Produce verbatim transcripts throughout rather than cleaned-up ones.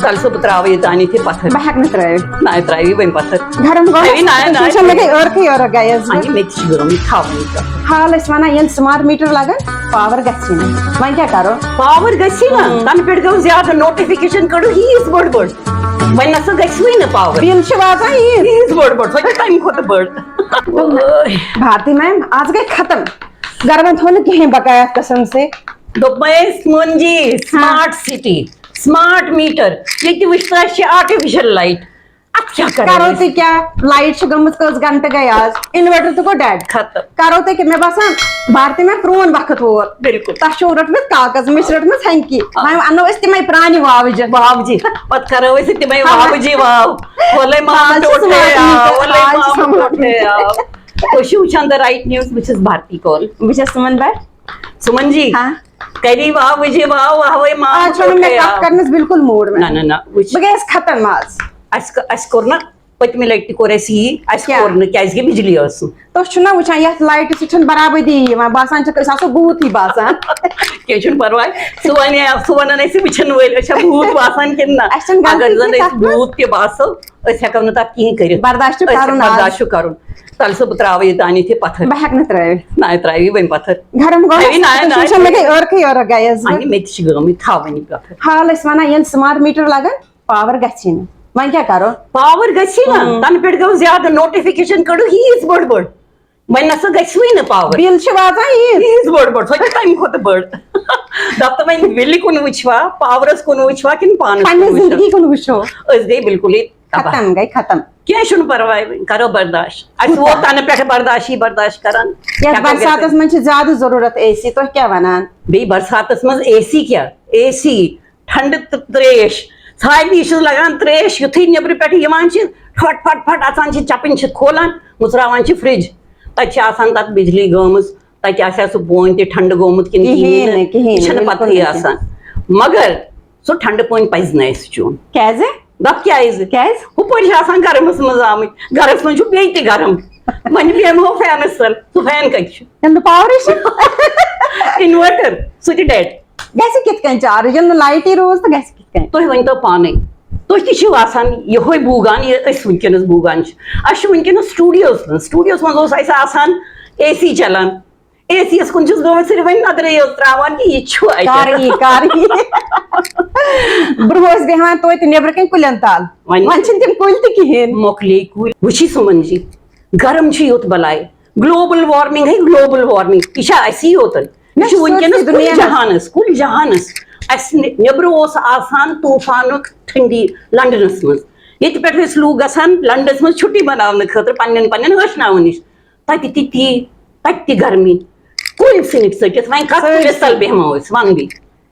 تَلہٕ سا بہٕ ترٛاوٕ یہِ تانٮ۪تھ یہِ پَتھر۔ بہٕ ہٮ۪کہٕ نہٕ ترٛٲوِتھ۔ نہ، ترٛاوٕ یہِ وۄنۍ پَتھر۔ گرم گوٚو۔ ہے، نہ، نہ، تُہۍ چھِو نہ۔ مےٚ گٔے ٲرکھٕے ٲرکھ گٔیَس بہٕ۔ اَہَن، مےٚ تہِ چھِ گٔمٕتۍ تھاوٕنۍ یہِ پَتھر۔ حال ٲسۍ وَنان، ییٚلہِ smart meter لَگَن، power گژھِ نہٕ۔ وۄنۍ کیٛاہ کَرو؟ Power گژھِ نہ، ہُم۔ تَنہٕ پٮ۪ٹھ گٔو زیادٕ، notification کٔڑٕو ییٖژ بٔڑ بٔڑ۔ وۄنۍ نہ سا گژھِ وٕے نہٕ power۔ Bill چھِ واتان ییٖژ۔ ییٖژ بٔڑ بٔڑ، سۄ چھِ تَمہِ کھۄتہٕ بٔڑ۔ بھارتی میم، آز گٔے ختم۔ گرمن تھوٚو نہٕ کِہیٖنۍ بقایا قسم سے۔ دوٚپمَے سُمن جی، ہاں۔ Smart city، smart meter، ییٚتہِ وٕچھ تہٕ اَسہِ چھِ artificial light۔ اَتھ کیٛاہ کَرو کرو أسۍ؟ تہِ کیٛاہ؟ Light چھِ گٔمٕژ کٔژ گھنٹہٕ گٔے آز؟ Inverter تہِ گوٚو dead۔ ختم۔ کرو تہِ کیٛاہ؟ مےٚ باسان بھارتی میم پرٛون وقت ووت۔ بِلکُل۔ تۄہہِ چھُو رٔٹمٕژ کاغذ، مےٚ چھِ رٔٹمٕژ ہینکی۔ آ۔ وۄنۍ اَنو أسۍ تِمَے پرٛانہِ واوٕ جہِ۔ واوٕ جہِ۔ پَتہٕ کَرو أسۍ تِمَے آ۔ واوٕ جہِ واو۔ وَلَے مامہٕ آز چھِ ٹوٹھے smart meter، آو، وَلَے آز چھِ مامہٕ smart ٹوٹھے meter۔ آو۔ تُہۍ چھِو وٕچھان The Right News، بہٕ چھَس بھارتی کول۔ بہٕ چھَس سُمن بٹ۔ سُمن جی، ہاں۔ کٔرِو واو، وٕچھِو واو، واوے مام آز چھُنہٕ مےٚ ٹوٹھے کَتھ آو۔ کَرنَس بِلکُل mood مےٚ۔ نہ، نہ، نہ، وٕچھ۔ بہٕ گٔیَس ختم آز۔ اَسہِ کٔ-، اَسہِ کوٚر نہ، پٔتمہِ لَٹہِ تہِ کوٚر اَسہِ یی، اَسہِ کیٛاہ؟ کوٚر نہٕ، کیٛازِ کہِ بجلی ٲس نہٕ۔ تُہۍ چھِو نہ وٕچھان، یَتھ لایٹہِ سۭتۍ چھُنہٕ برابٔدی یِوان، باسان چھِ أسۍ آسو بھوٗتٕے باسان۔ کینٛہہ چھُنہٕ پَرواے، سُہ وَنہِ، سُہ وَنَن اَسہِ وٕچھَن وٲلۍ، أسۍ چھا بھوٗت باسان کِنہٕ نہ؟ اَسہِ چھَنہٕ اگر غلطی زَن کینٛہہ أسۍ تَتھ منٛز۔ بھوٗت تہِ باسو، أسۍ ہٮ۪کو نہٕ تَتھ کِہیٖنۍ کٔرِتھ۔ برداش چھُ أسۍ کَرُن آز۔ برداش چھُ کَرُن۔ تَلہٕ سا بہٕ ترٛاوٕ یہِ تانٮ۪تھ یہِ پَتھر۔ بہٕ ہٮ۪کہٕ نہٕ ترٛٲوِتھ۔ نہ، ترٛاوٕ یہِ وۄنۍ پَتھر۔ گرم گوٚو ہے، نہ، نہ، تُہۍ چھِو نہ۔ مےٚ گٔے ٲرکھٕے ٲرکھ گٔیَس بہٕ۔ اَہنہِ، مےٚ تہِ چھِ گٔمٕتۍ تھاوٕنۍ یہِ پَتھر۔ حال ٲسۍ وَنان، ییٚلہِ smart meter لَگَن، power گژھی نہٕ۔ وۄنۍ کیٛاہ کَرو؟ Power گژھی نہ، ہُم۔ تَنہٕ پٮ۪ٹھ گٔو زیادٕ، notification کٔڑٕو ییٖژ بٔڑ بٔڑ۔ وۄنۍ نہ سا گژھِ وٕے نہٕ power۔ Bill چھِ واتان ییٖژ۔ ییٖژ بٔڑ بٔڑ، سۄ چھِ تَمہِ کھۄتہٕ بٔڑ۔ دَپ تہٕ وۄنۍ بِلہِ کُن وٕچھوا، powerس کُن وٕچھوا کِنہٕ پانَس کُن پننہِ وٕچھوا؟ زندگی کُن وٕچھو۔ أسۍ گٔے بِلکُلٕے تباہ۔ ختم گٔے، ختم۔ کینٛہہ چھُنہٕ پرواے، وۄنۍ کرو برداش۔ اَسہِ کوٗتاہ؟ ووت تَنہٕ پٮ۪ٹھٕ برداشی برداش کران۔ یَتھ ہٮ۪کو برساتس گٔژھِتھ۔ منٛز چھِ زیادٕ ضروٗرت اے سی، تُہۍ کیٛاہ وَنان؟ بیٚیہِ برساتس منٛز اے سی کیٛاہ؟ اے سی، ٹھنڈٕ تہٕ ترٛیش، سارنٕے چھُ لگان ترٛیش، یُتھُے نیٚبرٕ پٮ۪ٹھٕ یِوان چھِ، پھٹ پھٹ پھٹ اَژان چھِ، چپٕنۍ چھِ کھولان، مُژراوان چھِ فرج۔ تَتہِ چھِ آسان تَتھ بجلی گٔمٕژ، تَتہِ آسہِ ہا سُہ بونۍ تہِ ٹھنڈٕ گوٚمُت کِنہٕ کِہیٖنۍ کِہیٖنۍ نہٕ، نہٕ، کِہیٖنۍ یہِ نہٕ، چھَنہٕ بِلکُل پَتہٕے نہٕ۔ آسان۔ مگر سُہ ٹھنڈٕ پونۍ پَزِ نہٕ اَسہِ چیوٚن۔ کیٛازِ؟ دَپ کیٛازِ؟ کیٛازِ؟ ہُپٲرۍ چھِ آسان گرمَس منٛز آمٕتۍ، گرَس منٛز چھُ بیٚیہِ تہِ گرم۔ وۄنۍ بیٚہمو فینَس تَل، سُہ فین کَتہِ چھُ؟ ییٚلہِ نہٕ پاورٕے چھُ۔ Inverter، سُہ تہِ dead۔ گژھِ کِتھ کٔنۍ charge؟ ییٚلہِ نہٕ لایٹٕے روٗز تہٕ گژھِ کِتھ کٔنۍ؟ تُہۍ ؤنۍتو پانَے، تُہۍ تہِ چھِو آسان یِہوٚے بوٗگان، یہِ أسۍ وٕنکیٚنَس بوٗگان چھِ۔ اَسہِ چھُ وٕنکیٚنَس studios منٛز، studios منٛز اوس اَسہِ آسان اے سی چَلان، اے سی یَس کُن چھُس بہٕ وۄنۍ صرف وۄنۍ نظرٕے یٲژ تراوان کہِ یہِ چھُ اَتہِ۔ کر یی، کر یی۔ برونٛہہ ٲسۍ بیٚہوان توتہِ نیٚبرٕ کَنۍ کُلٮ۪ن تَل۔ وۄنۍ وۄنۍ چھِنہٕ تِم کُلۍ تہِ کِہیٖنۍ۔ مۄکلے کُلۍ۔ وٕچھی سُمن جی، گرم چھُ یُتھ بلاے۔ Global warming ہے global warming، یہِ چھا اَسی یوتن؟ یہِ نہ، چھُ سٲرسٕے وٕنکیٚنَس کُلۍ دُنیاہَس۔ جہانَس، کُلۍ جہانَس۔ اَسہِ نِ-، نیٚبرٕ اوس آسان طوٗفانُک ٹھنڈی لندنَس منٛز۔ ییٚتہِ پٮ۪ٹھ ٲسۍ لوٗکھ گژھان لندنَس منٛز چھُٹی مناونہٕ خٲطرٕ پننٮ۪ن پننٮ۪ن ٲشناوَن نِش۔ تَتہِ تہِ تی، تَتہِ تہِ گرمی۔ کُلۍ ژھٕنِکھ ژٔٹِتھ، وۄنۍ کَتھ سٲرسٕے۔ کُلِس تَل بیٚہمو أسۍ وَنہٕ بی؟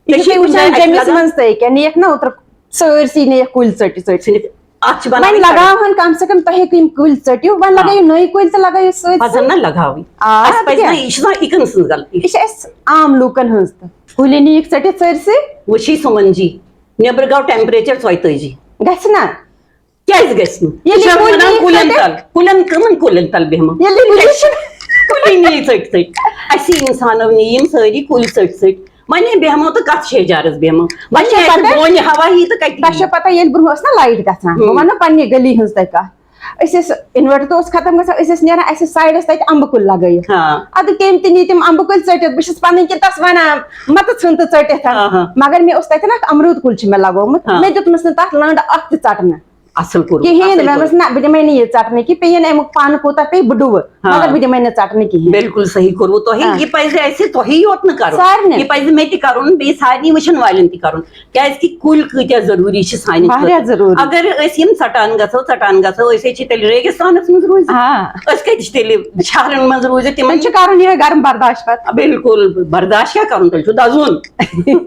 یہِ چھِ تُہۍ وٕچھان أسۍ جیٚمِس لَگان منٛز تہِ ییٚکیٛاہ، نِیَکھ نہ اوترٕ سٲرسٕے نِیَکھ کُلۍ ژٔٹِتھ، ژٔٹِتھ۔ ژھٕنِتھ۔ اَتھ چھِ بَناوٕنۍ وۄنۍ لَگاوہَن کَم سے کَم تۄہے تِم کُلۍ ژٔٹِو، وۄنۍ ہاں۔ لَگٲیِو نٔوۍ کُلۍ تہٕ لَگٲیِو سۭتۍ پَزَن سۭتۍ۔ نہ لَگاوٕنۍ۔ آ، اَسہِ اَدٕ پَزِ کیٛاہ؟ نہ، یہِ چھِ آسان یہِ کٔمۍ سٕنٛز غلطی؟ یہِ چھِ اَسہِ عام لوٗکَن ہٕنٛز تہٕ۔ کُلۍ نِیِکھ ژٔٹِتھ سٲرسٕے۔ وٕچھی سُمَن جی، نیٚبرٕ گوٚو temperature ژۄیتٲجی۔ گژھِ نہ۔ کیٛازِ گژھِ نہٕ؟ ییٚلہِ أسۍ چھِ کُلۍ وَنان نِیِکھ کُلٮ۪ن ژٔٹِتھ۔ تَل، کُلٮ۪ن کٕمَن کُلٮ۪ن تَل بیٚہمو؟ ییٚلہِ کُلۍ چھِ۔ کُلۍ نِیِکھ ژٔٹۍ ژٔٹۍ۔ اَسی اِنسانو نِیہِ یِم سٲری کُلۍ ژٔٹۍ ژٔٹۍ۔ وۄنۍ ہے بیٚہمو تہٕ کَتھ شیٚہجارَس بیٚہمو؟ وۄنۍ تۄہہِ چھا ہے اَسہِ پَتہ؟ بونہِ ہوا یی تہٕ کَتہِ تۄہہِ چھا یی؟ پَتہ ییٚلہِ برونٛہہ ٲس نہ لایٹ گژھان؟ بہٕ ہُم۔ وَنہٕ پننہِ گلی ہٕنٛز تۄہہِ کَتھ۔ أسۍ ٲسۍ inverter تہِ اوس ختم گژھان، أسۍ ٲسۍ نیران، اَسہِ ٲسۍ sideس تَتہِ اَمبہٕ کُلۍ لَگٲیِتھ۔ ہاں۔ اَدٕ کٔمۍ تہِ نی تِم اَمبہٕ کُلۍ ژٔٹِتھ، بہٕ چھَس پَنٕنۍ کِنۍ تَس وَنان، مَتہٕ ژھٕن تہٕ ژٔٹِتھ۔ ہاں، ہاں۔ مگر مےٚ اوس تَتٮ۪ن اَکھ اَمروٗد کُل چھُ مےٚ لَگومُت، ہاں۔ مےٚ دیُتمَس نہٕ تَتھ لٔنٛڈ اَکھ تہِ ژَٹنہٕ۔ اَصٕل کوٚرمُت، کِہیٖنۍ، اَصٕل مےٚ کوٚرمُت۔ وَنَس نہ، بہٕ دِمَے نہٕ یہِ ژَٹنہٕ کِہیٖنۍ، پیٚیِن اَمیُک پَن کوٗتاہ پیٚیہِ، بہٕ ڈُوٕ، ہاں۔ مگر بہٕ دِمَے نہٕ ژَٹنہٕ کِہیٖنۍ۔ بِلکُل صحیح کوٚروٕ تۄہہِ، ہاں۔ یہِ پَزِ اَسہِ تۄہی یوت نہٕ کَرُن، سارنٕے۔ یہِ پَزِ مےٚ تہِ کَرُن، بیٚیہِ سارنٕے وٕچھَن والٮ۪ن تہِ کَرُن۔ کیٛازِ کہِ کُلۍ کۭتیٛاہ ضروٗری چھِ سانہِ واریاہ خٲطرٕ۔ ضروٗری۔ اگر أسۍ یِم ژَٹان گژھو، ژَٹان گژھو، أسۍ ہے چھِ تیٚلہِ ریگِستانَس منٛز روٗزِتھ۔ آ۔ أسۍ کَتہِ چھِ تیٚلہِ شہرَن منٛز روٗزِتھ؟ تِمَن تیٚلہِ چھُ کَرُن یِہوٚے گرم برداش پَتہٕ۔ بِلکُل، برداش کیٛاہ کَرُن؟ تیٚلہِ چھُ دَزُن۔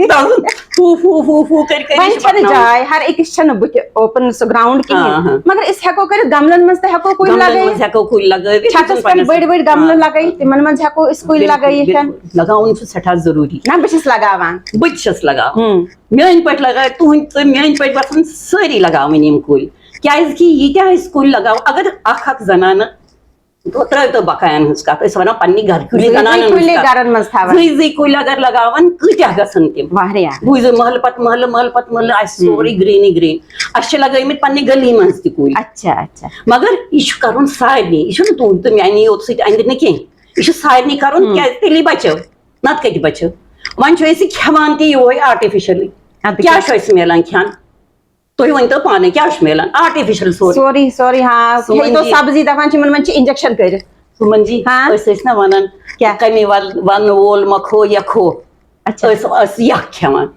دَزُن۔ فوٗ، فوٗ، فوٗ، فوٗ کٔرۍ کٔرۍ وۄنۍ چھِ چھَنہٕ پَکناوُن۔ جاے، ہر أکِس چھَنہٕ بٕتھِ open سُہ ground کِہیٖنۍ۔ آ، ہاں۔ مگر أسۍ ہٮ۪کو کٔرِتھ، گملَن منٛز تہِ ہٮ۪کو کُلۍ گملَن لَگٲیِتھ۔ منٛز ہٮ۪کو کُلۍ لَگٲوِتھ، چھَتَس یِم پٮ۪ٹھ پَنٕنِس بٔڑۍ بٔڑۍ گملہٕ آ۔ لَگٲیِتھ، تِمَن منٛز ہٮ۪کو أسۍ کُلۍ بِلکُل، لَگٲیِتھ۔ بِلکُل۔ لَگاوُن چھُ سٮ۪ٹھاہ ضروٗری۔ نہ، بہٕ چھَس لَگاوان۔ بہٕ تہِ چھَس لَگاوان۔ ہُم۔ میٛٲنۍ پٲٹھۍ لَگاے، تُہٕنٛدۍ تہٕ میٛٲنۍ پٲٹھۍ گژھن سٲری لَگاوٕنۍ یِم کُلۍ۔ کیٛازِکہِ ییٖتیٛاہ أسۍ کُلۍ لَگاوو، اگر اَکھ اَکھ زَنانہٕ تو ترٲوۍ تو بقاین ہٕنٛز کتھ، أسۍ ونو پننہِ گرِ کُلۍ زٕے زٕے زنانن ہٕنٛز کُلۍ کتھ۔ گرن منٛز تھاوان۔ زٕے زٕے کُلۍ اگر لگاون، کۭتیاہ گژھن تِم؟ واریاہ۔ بوٗزِو، محلہٕ پتہٕ محلہٕ، محلہٕ پتہٕ محلہٕ آسہِ سورُے گریٖنٕے گریٖن۔ اسہِ چھِ لگٲومٕتۍ پننہِ گلی منٛز تہِ کُلۍ۔ اچھا اچھا۔ مگر یہِ چھُ کرُن سارنٕے، یہِ چھُنہٕ تُہُنٛد تہٕ میانی یوت سۭتۍ أنٛدرِ نہٕ کینٛہہ، یہِ چھُ سارنٕے کرُن۔ کیازِ تیٚلی بچو، نتہٕ کتہِ بچو؟ وۄنۍ چھُ أسۍ کھٮ۪وان تہِ یِہوے آرٹیفیشلی۔ اَدٕ کیٛاہ کیٛاہ؟ چھُ اَسہِ میلان کھٮ۪ن؟ تُہۍ ؤنۍ تو پانے، کیٛاہ چھُ میلان؟ آرٹیفیشل سورُے۔ سورُے سورُے، ہاں، سُہ ییٚلہِ تو وۄنۍ سبزی دپان چھِ، یِمن منٛز چھِ انجیکشن کٔرِتھ۔ سُمن جی، ہاں۔ أسۍ ٲسۍ نہ ونان، کیٛاہ؟ کمی ول-، ونہٕ وول مۄکھو یکھو۔ اچھا۔ أسۍ ٲسۍ یکھ کھٮ۪وان،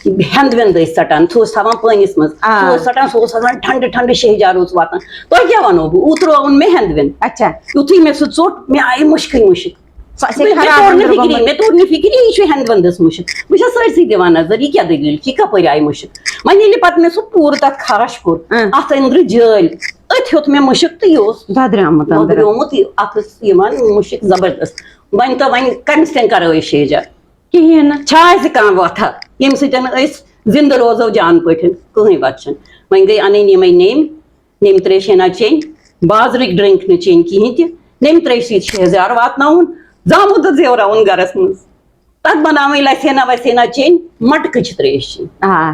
ہٮ۪نٛد وٮ۪نٛد ٲسۍ ژٹان، سُہ اوس تھاوان پٲنِس منٛز۔ آ۔ سُہ اوس ژٹان، سُہ اوس آسان ٹھنڈٕ ٹھنڈٕ شہجار اوس واتان۔ تۄہہِ کیٛاہ ونو بہٕ؟ اوترٕ آو مےٚ ہٮ۪نٛد وٮ۪نٛد۔ اچھا۔ یُتھُے مےٚ سُہ ژوٚٹ، مےٚ آیہِ مُشکٕے مُشک۔ سُہ آسہِ مےٚ، مےٚ خراب توٚر نہٕ أنٛدرٕ فِکری، گوٚمُت۔ مےٚ توٚر نہٕ فِکری، یہِ چھُ ہٮ۪نٛد وٮ۪نٛدَس مُشک۔ بہٕ چھَس سٲرسٕے دِوان نظر، یہِ کیٛاہ دٔلیٖل چھِ، یہِ کَپٲرۍ آیہِ مُشک؟ وۄنۍ ییٚلہِ پَتہٕ مےٚ سُہ پوٗرٕ تَتھ خاش کوٚر، اۭں۔ اَتھ أنٛدرٕ جٲلۍ، أتھۍ ہیوٚت مےٚ مُشک تہٕ یہِ اوس دۄدریومُت أنٛدرٕ۔ دۄدریومُت، یہِ، اَتھ ٲس یِوان مُشک زبردست۔ وۄنۍ تہٕ وۄنۍ کَمہِ سۭتۍ کَرو أسۍ شیجا؟ کِہیٖنۍ نہٕ۔ چھا اَسہِ کانٛہہ وۄتھا، ییٚمہِ سۭتۍ أسۍ زِندٕ روزو جان پٲٹھۍ؟ کٕہٕنۍ وَتھ چھَنہٕ۔ وۄنۍ گٔے اَنٕنۍ یِمَے نٮ۪مۍ، نٮ۪مۍ ترٛیش چھے نہ چیٚنۍ، بازرٕکۍ ڈرٛنٛک نہٕ چیٚنۍ کِہیٖنۍ تہِ، نٮ۪مۍ ترٛیشہِ سۭتۍ چھِ ہیٚہہ زیٛار واتناوُن، زامُت دۄد زیوراوُن گَرَس منٛز۔ تَتھ بَناوٕنۍ لَسینا وَسینا چیٚنۍ، مَٹکہٕ چھِ ترٛیش چیٚنۍ۔ آ۔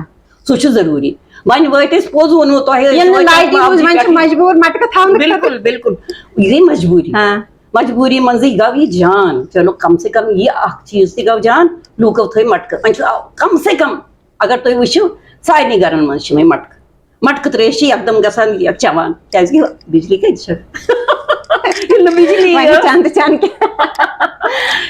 سُہ چھُ ضروٗری۔ وۄنۍ وٲتۍ أسۍ پوٚز ووٚنوٕ تۄہہِ، أسۍ ییٚلہِ نہٕ وٲتۍ لایٹی وازٕ روٗز، وۄنۍ چھِ پٮ۪ٹھ۔ مجبوٗر مَٹکہٕ تھاونہٕ خٲطرٕ۔ بِلکُل، بِلکُل۔ یہِ گٔے مجبوٗری۔ ہاں۔ مجبوٗری منٛزٕے گوٚو یہِ جان۔ چلو، کم سے کم یہِ اکھ چیٖز تہِ گوٚو جان، لوٗکو تھٲے مَٹکہٕ۔ وۄنۍ چھُ آ-، کم سے کم، اگر تُہۍ وٕچھِو، سارنٕے گرن منٛز چھِ وۄنۍ مَٹکہٕ۔ مَٹکہٕ ترٛیش چھِ یکدم گژھان یہِ چٮ۪وان، کیازِ کہِ بجلی کَتہِ چھِ؟ ییٚلہِ نہٕ بجلی وۄنۍ ٲس۔ چند چند کیٛاہ؟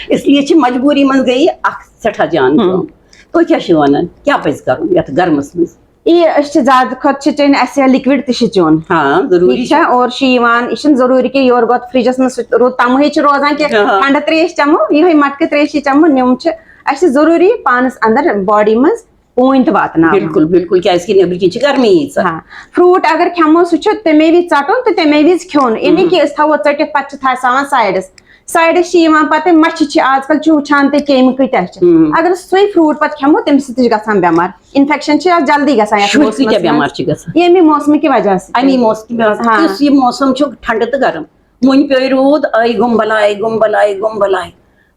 اس لیے چھِ مجبوٗری منٛز گٔے یہِ اکھ سٮ۪ٹھاہ جان کٲم۔ تُہۍ کیٛاہ چھِو وَنان؟ کیٛاہ پَزِ کَرُن یَتھ گرمَس منٛز؟ یہِ أسۍ چھِ زیادٕ کھۄتہٕ چھِ چیٚنۍ اَسہِ لِکوِڈ تہِ چھِ چیوٚن۔ ہاں، ضروٗری ٹھیٖک چھا؟ اور چھُ یِوان، یہِ چھُنہٕ ضروٗری کہِ یورٕ گوٚو فرجَس منٛز سُہ روٗد تَمہٕے چھُ روزان کہِ آہا۔ ٹھنٛڈٕ ترٛیش چٮ۪مو، یِہوٚے مَٹکہٕ ترٛیش چھِ چٮ۪مو، نیُم چھِ۔ اَسہِ چھِ ضروٗری پانَس اَندَر باڈی منٛز پوٗنۍ تہِ واتناوٕنۍ۔ بِلکُل، بِلکُل، کیازِ کہِ نیٚبرٕ کِنۍ چھِ گرمی ییٖژاہ۔ ہاں، فروٗٹ اگر کھٮ۪مو، سُہ چھُ تَمے وِزِ ژَٹُن تہٕ تَمے وِزِ کھیوٚن، یہِ نہٕ کہِ أسۍ تھاوو ژٔٹِتھ پَتہٕ چھِ تھاوان سایڈَس۔ سایڈَس چھِ یِوان پَتہٕ مَچھِ چھِ، آز کَل چھُ وٕچھان تُہۍ کیٚمۍ کۭتیٛاہ چھِ۔ اگر سُے فروٗٹ پَتہٕ کھٮ۪مو، تَمہِ سۭتۍ تہِ چھِ گژھان بٮ۪مار، اِنفیکشن چھِ آز جلدی گژھان یَتھ شُرۍ موسمَس کۭتیٛاہ منٛز۔ بٮ۪مار چھِ گژھان؟ ییٚمہِ موسمہٕ کہِ وجہ سۭتۍ۔ اَمی موسمہٕ کہِ وجہ سۭتۍ۔ ہاں۔ یُس یہِ موسم چھُ ٹھنڈٕ تہٕ گرم، وُنہِ پیوٚو روٗد، آے گُم بلاے، گُم بلاے، گُم بلاے،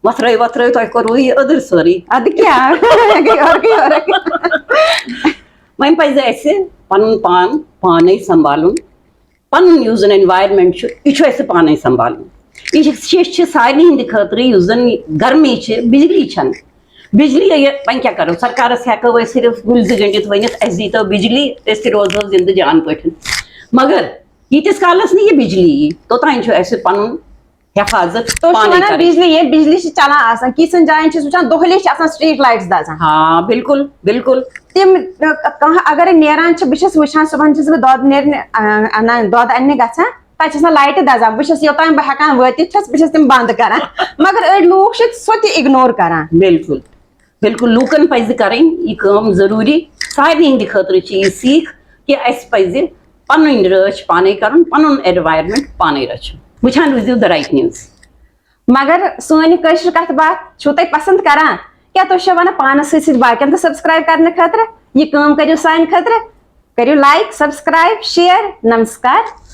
وۄتھرٲے وۄتھرٲے تۄہہِ کوٚروٕ یہِ أدٕر سٲرٕے۔ اَدٕ کیٛاہ؟ یورٕ یورٕ۔ وۄنۍ پَزِ اَسہِ پَنُن پان پانَے سنبھالُن۔ پَنُن یُس زَن environment چھُ، یہِ چھُ اَسہِ پانَے سنبھالُن۔ یہِ چھِ، شیشہِ چھِ سارنٕے ہِنٛدِ خٲطرٕ، یُس زَن گرمی چھِ، بجلی چھَنہٕ۔ بجلی یہِ، وۄنۍ کیٛاہ کَرو؟ سرکارَس ہٮ۪کو أسۍ صرف گُلۍ زٕ گٔنٛڈِتھ ؤنِتھ، "اَسہِ دیٖتو بجلی، أسۍ تہِ روزو زِندٕ جان پٲٹھۍ۔" مگر ییٖتِس کالَس نہٕ یہِ بجلی یی، توٚتام چھُ اَسہِ پَنُن حفاظت تُہۍ چھِو پانَے وَنان کَرٕنۍ۔ بجلی، ییٚلہِ بجلی چھِ چلان آسان، کینٛژن جایَن چھِ أسۍ وٕچھان دۄہلے چھِ آسان street lights دَزان۔ ہاں، بِلکُل، بِلکُل۔ تِم، کانٛہہ اگر نیران چھِ، بہٕ چھَس وٕچھان، صُبحن چھَس بہٕ دۄد نیرنہِ، آ، اَنان، دۄد اَننہِ گژھان، تَتہِ چھِ آسان لایٹہٕ دَزان۔ بہٕ چھَس، یوٚتام بہٕ ہٮ۪کان وٲتِتھ چھَس، بہٕ چھَس تِم بنٛد کران۔ مگر أڑۍ لوٗکھ چھِ سُہ تہِ ignore کران۔ بِلکُل، بِلکُل، لوٗکَن پَزِ کَرٕنۍ یہِ کٲم ضروٗری۔ سارنٕے ہِنٛدِ خٲطرٕ چھِ یہِ سیٖکھ کہِ اَسہِ پَزِ پَنٕنۍ رٲچھ پانَے کَرُن، پَنُن environment پانَے رَچھُن۔ وٕچھان روٗزِو The Right News۔ مگر سٲنۍ یہِ کٲشِر کَتھ باتھ چھُو تۄہہِ پسنٛد کران؟ کیٛاہ تُہۍ چھِو وَنان پانَس سۭتۍ سۭتۍ باقیَن تہِ subscribe کرنہٕ خٲطرٕ؟ یہِ کٲم کٔرِو سانہِ خٲطرٕ، کٔرِو like، subscribe، share۔ نمسکار۔